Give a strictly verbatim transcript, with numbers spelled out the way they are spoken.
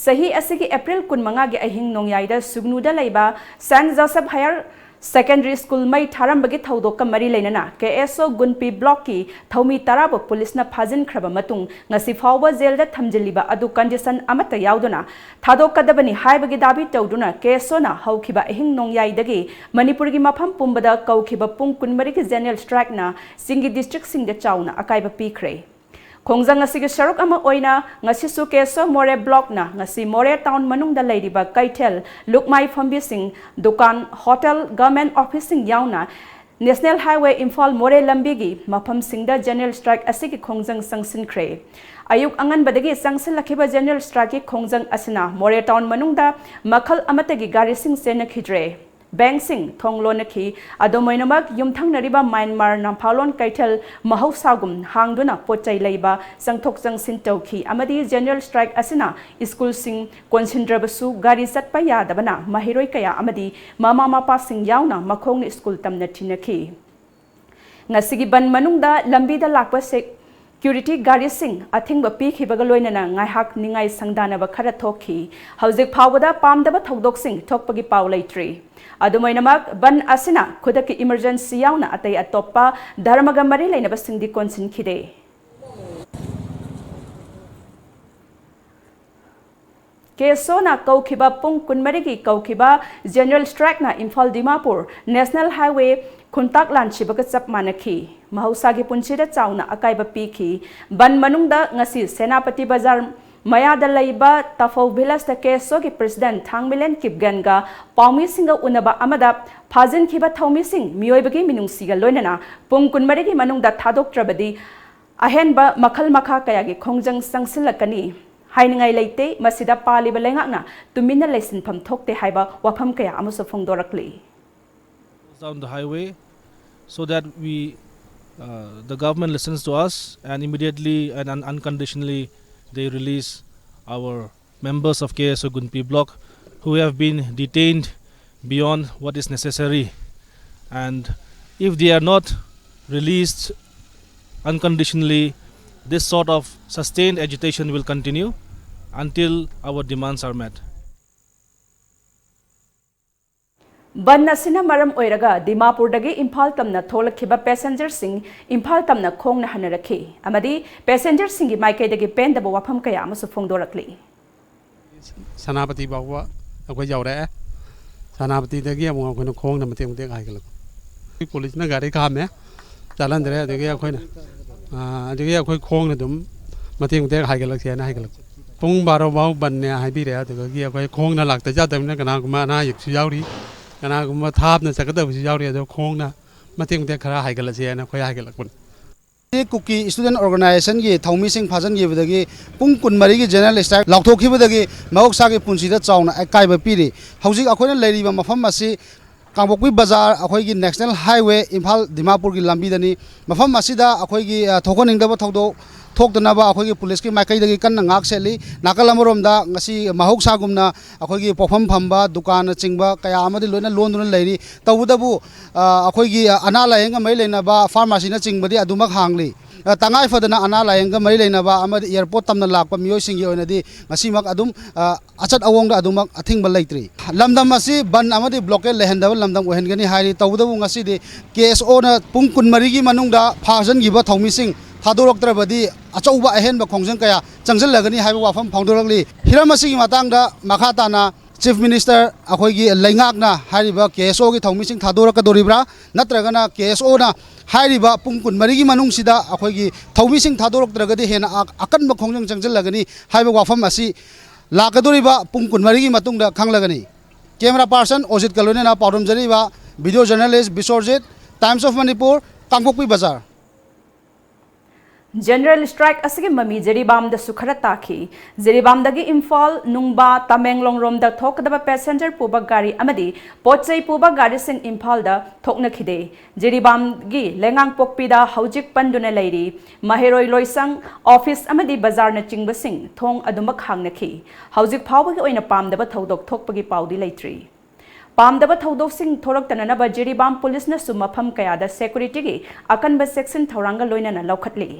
ꯆꯍꯤ ꯑꯁꯤꯒꯤ ꯑꯦꯄ꯭ꯔꯤꯜ ꯀꯨꯟꯃꯉꯥꯒꯤ ꯑꯍꯤꯡ ꯅꯣꯡꯌꯥꯏꯗ ꯁꯨꯒꯅꯨꯗ ꯂꯩꯕ saint Joseph higher secondary school ꯃꯩ ꯊꯥꯔꯝꯕꯒꯤ ꯊꯧꯗꯣꯛꯀ ꯃꯔꯤ ꯂꯩꯅꯅ ꯀꯦ ꯑꯦꯁ ꯑꯣ ꯒꯨꯟꯄꯤ ꯕ꯭ꯂꯣꯛꯀꯤ ꯊꯧꯃꯤ ꯇꯔꯥꯕꯨ ꯄꯨꯂꯤꯁꯅ ꯐꯥꯖꯤꯟꯈ꯭ꯔꯕ ꯃꯇꯨꯡ ꯉꯁꯤ ꯐꯥꯎꯕ ꯖꯦꯜꯗ ꯊꯝꯖꯤꯜꯂꯤꯕ ꯑꯗꯨ ꯀꯟꯗꯤꯁꯟ ꯑꯃꯠꯇ ꯌꯥꯎꯗꯅ ꯊꯥꯗꯣꯛꯀꯗꯕꯅꯤ ꯍꯥꯏꯕꯒꯤ ꯗꯥꯕꯤ ꯇꯧꯗꯨꯅ ꯀꯦ ꯑꯦꯁ ꯑꯣꯅ ꯍꯧꯈꯤꯕ ꯑꯍꯤꯡ ꯅꯣꯡꯌꯥꯏꯗꯒꯤ ꯃꯅꯤꯄꯨꯔꯒꯤ ꯃꯐꯝ ꯄꯨꯝꯕꯗ ꯀꯧꯈꯤꯕ ꯄꯨꯡ ꯀꯨꯟꯃꯔꯤꯒꯤ ꯖꯦꯅꯔꯦꯜ ꯁ꯭ꯇ꯭ꯔꯥꯏꯛꯅ ꯆꯤꯡꯒꯤ ꯗꯤꯁꯇ꯭ꯔꯤꯛꯁꯤꯡꯗ ꯆꯥꯎꯅ ꯑꯀꯥꯏꯕ ꯄꯤꯈ꯭ꯔꯦ꯫ ꯈꯣꯡꯖꯪ ꯑꯁꯤꯒꯤ ꯁꯔꯨꯛ ꯑꯃ ꯑꯣꯏꯅ ꯉꯁꯤꯁꯨ ꯀꯦ ꯑꯦꯁ ꯑꯣ ꯃꯣꯔꯦ ꯕ꯭ꯂꯣꯛꯅ ꯉꯁꯤ ꯃꯣꯔꯦ ꯇꯥꯎꯟ ꯃꯅꯨꯡꯗ ꯂꯩꯔꯤꯕ ꯀꯩꯊꯦꯜ, ꯂꯨꯞꯃꯥꯏ ꯐꯝꯕꯤꯁꯤꯡ, ꯗꯨꯀꯥꯟ, ꯍꯣꯇꯦꯜ, ꯒꯚꯔꯟꯃꯦꯟꯠ ꯑꯣꯐꯤꯁꯁꯤꯡ ꯌꯥꯎꯅ ꯅꯦꯁꯅꯦꯜ ꯍꯥꯏꯋꯦ ꯏꯝꯐꯥꯜ ꯃꯣꯔꯦ ꯂꯝꯕꯤꯒꯤ ꯃꯐꯝꯁꯤꯡꯗ ꯖꯦꯅꯔꯦꯜ ꯁ꯭ꯇ꯭ꯔꯥꯏꯛ ꯑꯁꯤꯒꯤ ꯈꯣꯡꯖꯪ ꯆꯪꯁꯤꯟꯈ꯭ꯔꯦ꯫ ꯑꯌꯨꯛ ꯑꯉꯟꯕꯗꯒꯤ ꯆꯪꯁꯤꯜꯂꯛꯈꯤꯕ ꯖꯦꯅꯔꯦꯜ ꯁ꯭ꯇ꯭ꯔꯥꯏꯛꯀꯤ ꯈꯣꯡꯖꯪ ꯑꯁꯤꯅ ꯃꯣꯔꯦ ꯇꯥꯎꯟ ꯃꯅꯨꯡꯗ ꯃꯈꯜ ꯑꯃꯠꯇꯒꯤ ꯒꯥꯔꯤꯁꯤꯡ ꯆꯦꯟꯅꯈꯤꯗ꯭ꯔꯦ꯫ ꯕꯦꯡꯛꯁꯤꯡ ꯊꯣꯡ ꯂꯣꯟꯅꯈꯤ꯫ ꯑꯗꯨꯝ ꯑꯣꯏꯅꯃꯛ, ꯌꯨꯝꯊꯪꯅꯔꯤꯕ ꯃ꯭ꯌꯥꯟꯃꯥꯔ ꯅꯝꯐꯥꯂꯣꯟ ꯀꯩꯊꯦꯜ ꯃꯍꯧꯁꯥꯒꯨꯝ ꯍꯥꯡꯗꯨꯅ ꯄꯣꯠ ꯆꯩ ꯂꯩꯕ, ꯆꯪꯊꯣꯛ ꯆꯪꯁꯤꯟ ꯇꯧꯈꯤ ꯑꯃꯗꯤ ꯖꯦꯅꯔꯦꯜ ꯁ꯭ꯇ꯭ꯔꯥꯏꯛ ꯑꯁꯤꯅ ꯁ꯭ꯀꯨꯜꯁꯤꯡ ꯀꯣꯟꯁꯤꯟꯗ꯭ꯔꯕꯁꯨ, ꯒꯥꯔꯤ ꯆꯠꯄ ꯌꯥꯗꯕꯅ ꯃꯍꯩꯔꯣꯏ ꯀꯌꯥ ꯑꯃꯗꯤ ꯃꯃꯥ ꯃꯄꯥꯁꯤꯡ ꯌꯥꯎꯅ ꯃꯈꯣꯡꯅ ꯁ꯭ꯀꯨꯜ ꯇꯝꯅ ꯊꯤꯟꯅꯈꯤ꯫ ꯉꯁꯤꯒꯤ ꯕꯟ ꯃꯅꯨꯡꯗ ꯂꯝꯕꯤꯗ ꯂꯥꯛꯄ ꯁꯦꯀ꯭ꯌꯨꯔꯤꯇꯤ ꯒꯥꯔꯤꯁꯤꯡ ꯑꯊꯤꯡꯕ ꯄꯤꯈꯤꯕꯒ ꯂꯣꯏꯅꯅ ꯉꯥꯏꯍꯥꯛ ꯅꯤꯡꯉꯥꯏ ꯁꯪꯗꯥꯅꯕ ꯈꯔ ꯊꯣꯛꯈꯤ꯫ ꯍꯧꯖꯤꯛ ꯐꯥꯎꯕꯗ ꯄꯥꯝꯗꯕ ꯊꯧꯗꯣꯛꯁꯤꯡ ꯊꯣꯛꯄꯒꯤ ꯄꯥꯎ ꯂꯩꯇ꯭ꯔꯤ꯫ ꯑꯗꯨꯝ ꯑꯣꯏꯅꯃꯛ, ꯕꯟ ꯑꯁꯤꯅ ꯈꯨꯗꯛꯀꯤ ꯏꯃꯔꯖꯦꯟꯁꯤ ꯌꯥꯎꯅ ꯑꯇꯩ ꯑꯇꯣꯞꯄ ꯙꯔꯃꯒ ꯃꯔꯤ ꯂꯩꯅꯕꯁꯤꯡꯗꯤ ꯀꯣꯟꯁꯤꯟꯈꯤꯗꯦ꯫ ꯀꯦ ꯑꯦꯁ ꯑꯣꯅ ꯀꯧꯈꯤꯕ ꯄꯨꯡ ꯀꯨꯟꯃꯔꯤꯒꯤ ꯀꯧꯈꯤꯕ ꯖꯦꯅꯔꯦꯜ ꯁ꯭ꯇ꯭ꯔꯥꯏꯛꯅ ꯏꯝꯐꯥꯜ ꯗꯤꯃꯥꯄꯨꯔ ꯅꯦꯁꯅꯦꯜ ꯍꯥꯏꯋꯦ ꯈꯨꯟꯇꯥꯛ ꯂꯥꯟꯁꯤꯕꯒ ꯆꯞ ꯃꯥꯟꯅꯈꯤ꯫ ꯃꯍꯧꯁꯥꯒꯤ ꯄꯨꯟꯁꯤꯗ ꯆꯥꯎꯅ ꯑꯀꯥꯏꯕ ꯄꯤꯈꯤ꯫ ꯕꯟ ꯃꯅꯨꯡꯗ ꯉꯁꯤ ꯁꯦꯅꯥꯄꯇꯤ ꯕꯖꯥꯔ ꯃꯌꯥꯗ ꯂꯩꯕ ꯇꯐꯧ ꯚꯤꯂꯦꯖꯇ ꯀꯦ ꯑꯦꯁ ꯑꯣꯒꯤ ꯄ꯭ꯔꯦꯁꯤꯗꯦꯟꯠ ꯊꯥꯡꯃꯤꯂꯦꯟ ꯀꯤꯞꯒꯦꯟꯒ ꯄꯥꯎꯃꯤꯁꯤꯡꯒ ꯎꯅꯕ ꯑꯃꯗ ꯐꯥꯖꯤꯟꯈꯤꯕ ꯊꯧꯃꯤꯁꯤꯡ ꯃꯤꯑꯣꯏꯕꯒꯤ ꯃꯤꯅꯨꯡꯁꯤꯒ ꯂꯣꯏꯅꯅ ꯄꯨꯡ ꯀꯨꯟꯃꯔꯤꯒꯤ ꯃꯅꯨꯡꯗ ꯊꯥꯗꯣꯛꯇ꯭ꯔꯕꯗꯤ ꯑꯍꯦꯟꯕ ꯃꯈꯜ ꯃꯈꯥ ꯀꯌꯥꯒꯤ ꯈꯣꯡꯖꯪ ꯆꯪꯁꯤꯜꯂꯛꯀꯅꯤ꯫ ꯍꯥꯏꯅꯤꯡꯉꯥꯏ ꯂꯩꯇꯦ꯫ ꯃꯁꯤꯗ ꯄꯥꯜꯂꯤꯕ ꯂꯩꯉꯥꯛꯅ ꯇꯨꯃꯤꯟꯅ ꯂꯩꯁꯤꯟꯐꯝ ꯊꯣꯛꯇꯦ ꯍꯥꯏꯕ ꯋꯥꯐꯝ ꯀꯌꯥ ꯑꯃꯁꯨ ꯐꯣꯡꯗꯣꯔꯛꯂꯤ꯫ Down the highway so that we, uh, the government listens to us and immediately and un- unconditionally they release our members of K S O Gunpi block who have been detained beyond what is necessary. And if they are not released unconditionally, this sort of sustained agitation will continue. until our demands are met. ꯕꯟ ꯑꯁꯤꯅ ꯃꯔꯝ ꯑꯣꯏꯔꯒ ꯗꯤꯃꯥꯄꯨꯔꯗꯒꯤ ꯏꯝꯐꯥꯜ ꯇꯝꯅ ꯊꯣꯛꯂꯛꯈꯤꯕ ꯄꯦꯁꯦꯟꯖꯔꯁꯤꯡ ꯏꯝꯐꯥꯜ ꯇꯝꯅ ꯈꯣꯡꯅ ꯍꯟꯅꯔꯛꯈꯤ ꯑꯃꯗꯤ ꯄꯦꯁꯦꯟꯖꯔꯁꯤꯡꯒꯤ ꯃꯥꯏꯀꯩꯗꯒꯤ ꯄꯦꯟꯗꯕ ꯋꯥꯐꯝ ꯀꯌꯥ ꯑꯃꯁꯨ ꯐꯣꯡꯗꯣꯔꯛꯂꯤ꯫ ꯁꯦꯅꯥꯄꯇꯤ ꯐꯥꯎꯕ ꯑꯩꯈꯣꯏ ꯌꯧꯔꯛꯑꯦ꯫ ꯁꯦꯅꯥꯄꯇꯤꯗꯒꯤ ꯑꯃꯨꯛ ꯑꯩꯈꯣꯏꯅ ꯈꯣꯡꯅ ꯃꯇꯦꯛ ꯃꯇꯦꯛ ꯍꯥꯏꯒꯠꯂꯛꯄ꯫ ꯄꯨꯂꯤꯁꯅ ꯒꯥꯔꯤ ꯈꯥꯝꯃꯦ, ꯆꯠꯍꯟꯗ꯭ꯔꯦ꯫ ꯑꯗꯒꯤ ꯑꯩꯈꯣꯏꯅ ꯑꯗꯒꯤ ꯑꯩꯈꯣꯏ ꯈꯣꯡꯅ ꯑꯗꯨꯝ ꯃꯇꯦꯛ ꯃꯇꯦꯛ ꯍꯥꯏꯒꯠꯂꯛꯁꯦꯅ ꯍꯥꯏꯒꯠꯂꯛꯄ꯫ ꯄꯨꯡ ꯕꯥꯔꯣ ꯐꯥꯎ ꯕꯟꯅꯦ ꯍꯥꯏꯕꯤꯔꯦ꯫ ꯑꯗꯨꯗꯒꯤ ꯑꯩꯈꯣꯏ ꯈꯣꯡꯅ ꯂꯥꯛꯇ ꯌꯥꯗꯕꯅꯤꯅ ꯀꯅꯥꯒꯨꯝꯕ ꯑꯅꯥ ꯑꯌꯦꯛꯁꯨ ꯌꯥꯎꯔꯤ, ꯀꯅꯥꯒꯨꯝꯕ ꯊꯥꯞꯅ ꯆꯠꯀꯗꯕꯁꯨ ꯌꯥꯎꯔꯤ꯫ ꯑꯗꯣ ꯈꯣꯡꯅ ꯃꯇꯦꯛ ꯃꯇꯦꯛ ꯈꯔ ꯍꯥꯏꯒꯠꯂꯁꯦꯅ ꯑꯩꯈꯣꯏ ꯍꯥꯏꯒꯠꯂꯛꯄꯅꯤ꯫ ꯀꯨꯀꯤ ꯏꯁꯇꯨꯗꯦꯟ ꯑꯣꯔꯒꯅꯥꯏꯖꯦꯁꯟꯒꯤ ꯊꯧꯃꯤꯁꯤꯡ ꯐꯥꯖꯤꯟꯈꯤꯕꯗꯒꯤ ꯄꯨꯡ ꯀꯨꯟꯃꯔꯤꯒꯤ ꯖꯦꯅꯔꯦꯜ ꯁ꯭ꯇ꯭ꯔꯥꯏꯛ ꯂꯥꯎꯊꯣꯛꯈꯤꯕꯗꯒꯤ ꯃꯍꯧꯁꯥꯒꯤ ꯄꯨꯟꯁꯤꯗ ꯆꯥꯎꯅ ꯑꯀꯥꯏꯕ ꯄꯤꯔꯤ꯫ ꯍꯧꯖꯤꯛ ꯑꯩꯈꯣꯏꯅ ꯂꯩꯔꯤꯕ ꯃꯐꯝ ꯑꯁꯤ ꯀꯥꯡꯄꯣꯛꯄꯤ ꯕꯖꯥꯔ, ꯑꯩꯈꯣꯏꯒꯤ ꯅꯦꯁꯅꯦꯜ ꯍꯥꯏꯋꯦ ꯏꯝꯐꯥꯜ ꯗꯤꯃꯥꯄꯨꯔꯒꯤ ꯂꯝꯕꯤꯗꯅꯤ꯫ ꯃꯐꯝ ꯑꯁꯤꯗ ꯑꯩꯈꯣꯏꯒꯤ ꯊꯣꯛꯍꯟꯅꯤꯡꯗꯕ ꯊꯧꯗꯣꯛ ꯊꯣꯛꯇꯅꯕ ꯑꯩꯈꯣꯏꯒꯤ ꯄꯨꯂꯤꯁꯀꯤ ꯃꯥꯏꯀꯩꯗꯒꯤ ꯀꯟꯅ ꯉꯥꯛ ꯁꯦꯠꯂꯤ꯫ ꯅꯥꯀꯜ ꯑꯃꯔꯣꯝꯗ ꯉꯁꯤ ꯃꯍꯧꯁꯥꯒꯨꯝꯅ ꯑꯩꯈꯣꯏꯒꯤ ꯄꯣꯠꯐꯝ ꯐꯝꯕ ꯗꯨꯀꯥꯟꯅꯆꯤꯡꯕ ꯀꯌꯥ ꯑꯃꯗꯤ ꯂꯣꯏꯅ ꯂꯣꯟꯗꯨꯅ ꯂꯩꯔꯤ꯫ ꯇꯧꯕꯇꯕꯨ ꯑꯩꯈꯣꯏꯒꯤ ꯑꯅꯥ ꯂꯥꯏꯌꯦꯡꯒ ꯃꯔꯤ ꯂꯩꯅꯕ ꯐꯥꯔꯃꯥꯁꯤꯅꯆꯤꯡꯕꯗꯤ ꯑꯗꯨꯃꯛ ꯍꯥꯡꯂꯤ꯫ ꯇꯉꯥꯏ ꯐꯗꯅ ꯑꯅꯥ ꯂꯥꯏꯌꯦꯡꯒ ꯃꯔꯤ ꯂꯩꯅꯕ ꯑꯃꯗꯤ ꯑꯦꯌꯥꯔꯄꯣꯔꯠ ꯇꯝꯅ ꯂꯥꯛꯄ ꯃꯤꯑꯣꯏꯁꯤꯡꯒꯤ ꯑꯣꯏꯅꯗꯤ ꯉꯁꯤꯃꯛ ꯑꯗꯨꯝ ꯑꯆꯠ ꯑꯋꯣꯡꯗ ꯑꯗꯨꯃꯛ ꯑꯊꯤꯡꯕ ꯂꯩꯇ꯭ꯔꯤ꯫ ꯂꯝꯗꯝ ꯑꯁꯤ ꯕꯟ ꯑꯃꯗꯤ ꯕ꯭ꯂꯣꯀꯦꯠ ꯂꯩꯍꯟꯗꯕ ꯂꯝꯗꯝ ꯑꯣꯏꯍꯟꯒꯅꯤ ꯍꯥꯏꯔꯤ꯫ ꯇꯧꯕꯇꯕꯨ ꯉꯁꯤꯗꯤ ꯀꯦ ꯑꯦꯁ ꯑꯣꯅ ꯄꯨꯡ ꯀꯨꯟꯃꯔꯤꯒꯤ ꯃꯅꯨꯡꯗ ꯐꯥꯖꯤꯟꯈꯤꯕ ꯊꯧꯃꯤꯁꯤꯡ ꯊꯥꯗꯣꯔꯛꯇ꯭ꯔꯕꯗꯤ ꯑꯆꯧꯕ ꯑꯍꯦꯟꯕ ꯈꯣꯡꯖꯪ ꯀꯌꯥ ꯆꯪꯁꯤꯜꯂꯒꯅꯤ ꯍꯥꯏꯕ ꯋꯥꯐꯝ ꯐꯣꯡꯗꯣꯔꯛꯂꯤ꯫ ꯍꯤꯔꯝ ꯑꯁꯤꯒꯤ ꯃꯇꯥꯡꯗ ꯃꯈꯥ ꯇꯥꯅ ꯆꯤꯐ ꯃꯤꯅꯤꯁꯇꯔ ꯑꯩꯈꯣꯏꯒꯤ ꯂꯩꯉꯥꯛꯅ ꯍꯥꯏꯔꯤꯕ ꯀꯦ ꯑꯦꯁ ꯑꯣꯒꯤ ꯊꯧꯃꯤꯁꯤꯡ ꯊꯥꯗꯣꯔꯛꯀꯗꯣꯔꯤꯕ꯭ꯔꯥ, ꯅꯠꯇ꯭ꯔꯒꯅ ꯀꯦ ꯑꯦꯁ ꯑꯣꯅ ꯍꯥꯏꯔꯤꯕ ꯄꯨꯡ ꯀꯨꯟꯃꯔꯤꯒꯤ ꯃꯅꯨꯡꯁꯤꯗ ꯑꯩꯈꯣꯏꯒꯤ ꯊꯧꯃꯤꯁꯤꯡ ꯊꯥꯗꯣꯔꯛꯇ꯭ꯔꯒꯗꯤ ꯍꯦꯟꯅ ꯑ-, ꯑꯀꯟꯕ ꯈꯣꯡꯖꯪ ꯆꯪꯁꯤꯜꯂꯒꯅꯤ ꯍꯥꯏꯕ ꯋꯥꯐꯝ ꯑꯁꯤ ꯂꯥꯛꯀꯗꯧꯔꯤꯕ ꯄꯨꯡ ꯀꯨꯟꯃꯔꯤꯒꯤ ꯃꯇꯨꯡꯗ ꯈꯪꯂꯒꯅꯤ꯫ ꯀꯦꯃꯦꯔꯥ ꯄꯥꯔꯁꯟ ꯑꯣꯖꯤꯠꯀ ꯂꯣꯏꯅꯅ ꯄꯥꯎꯗꯝꯖꯔꯤꯕ video journalist Bishorjit, Times of Manipur, Kangpokpi ꯕꯖꯥꯔ꯫ ꯖꯦꯅꯔꯦꯜ ꯁ꯭ꯇ꯭ꯔꯥꯏꯛ ꯑꯁꯤꯒꯤ ꯃꯃꯤ ꯖꯤꯔꯤꯕꯥꯝꯗꯁꯨ ꯈꯔ ꯇꯥꯈꯤ꯫ ꯖꯤꯔꯤꯕꯥꯝꯗꯒꯤ ꯏꯝꯐꯥꯜ, ꯅꯨꯡꯕꯥ, ꯇꯃꯦꯡꯂꯣꯡ ꯔꯣꯝꯗ ꯊꯣꯛꯀꯗꯕ ꯄꯦꯁꯦꯟꯖꯔ ꯄꯨꯕ ꯒꯥꯔꯤ ꯑꯃꯗꯤ ꯄꯣꯠ ꯆꯩ ꯄꯨꯕ ꯒꯥꯔꯤꯁꯤꯡ ꯏꯝꯐꯥꯜꯗ ꯊꯣꯛꯅꯈꯤꯗꯦ꯫ ꯖꯤꯔꯤꯕꯥꯝꯒꯤ ꯂꯩꯉꯥꯡꯄꯣꯛꯄꯤꯗ ꯍꯧꯖꯤꯛ ꯄꯟꯗꯨꯅ ꯂꯩꯔꯤ꯫ ꯃꯍꯩꯔꯣꯏ ꯂꯣꯏꯁꯪ, ꯑꯣꯐꯤꯁ ꯑꯃꯗꯤ ꯕꯖꯥꯔꯅꯆꯤꯡꯕꯁꯤꯡ ꯊꯣꯡ ꯑꯗꯨꯃꯛ ꯍꯥꯡꯅꯈꯤ꯫ ꯍꯧꯖꯤꯛ ꯐꯥꯎꯕꯒꯤ ꯑꯣꯏꯅ ꯄꯥꯝꯗꯕ ꯊꯧꯗꯣꯛ ꯊꯣꯛꯄꯒꯤ ꯄꯥꯎꯗꯤ ꯂꯩꯇ꯭ꯔꯤ꯫ ꯄꯥꯝꯗꯕ ꯊꯧꯗꯣꯛꯁꯤꯡ ꯊꯣꯔꯛꯇꯅꯅꯕ ꯖꯤꯔꯤꯕꯥꯝ ꯄꯨꯂꯤꯁꯅꯁꯨ ꯃꯐꯝ ꯀꯌꯥꯗ ꯁꯦꯀꯨꯔꯤꯇꯤꯒꯤ ꯑꯀꯟꯕ ꯆꯦꯛꯁꯤꯟ ꯊꯧꯔꯥꯡꯒ ꯂꯣꯏꯅꯅ ꯂꯧꯈꯠꯂꯤ꯫